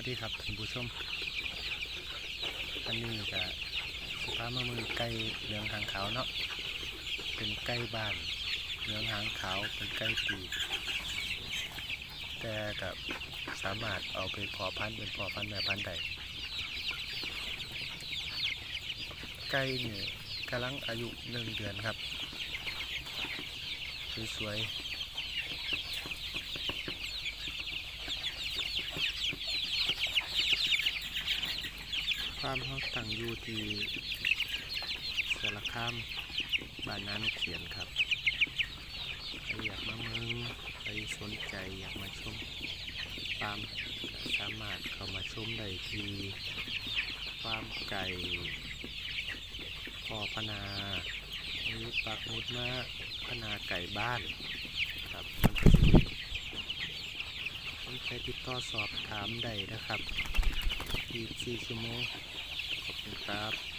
ດີຄັບທ່ານຜູ້ຊົມ, ອັນນີ້ກະຊິພາມາເບິ່ງໄກ່ເຫຼືອງຫາງຂາວເນາະ, ເປັນໄກ່ບ້ານເຫຼືອງຫາງຂາວ, ເປັນໄກ່ປີກ ແຕ່ກະສາມາດເອົາໄປເພາະພັນເປັນພໍ່ພັນແມ່ພັນໄດ້. ໄກ່ນີ້ກຳລັງອາຍຸໜຶ່ງເດືອນຄັບ, ສວຍໆ. ຟາມເຮົາຕັ້ງຢູ່ທີ່ສາລະຄາມ ບ້ານນານົກຂຽນຄັບ. ໃຜຢາກມາເບິ່ງ ໃຜສົນໃຈຢາກມາຊົມຟາມ ກະສາມາດເຂົ້າມາຊົມໄດ້ທີ່ຟາມໄກ່ພໍ່ພະນາ ຫຼືປັກໝຸດມາພະນາໄກ່ບ້ານຄັບ. ມັນກະຊິມີ ສົນໃຈຕິດຕໍ່ສອບຖາມໄດ້ນະຄັບ ຊາວສີ່ຊົ່ວໂມງ. ຂອບຄຸນຄັບ.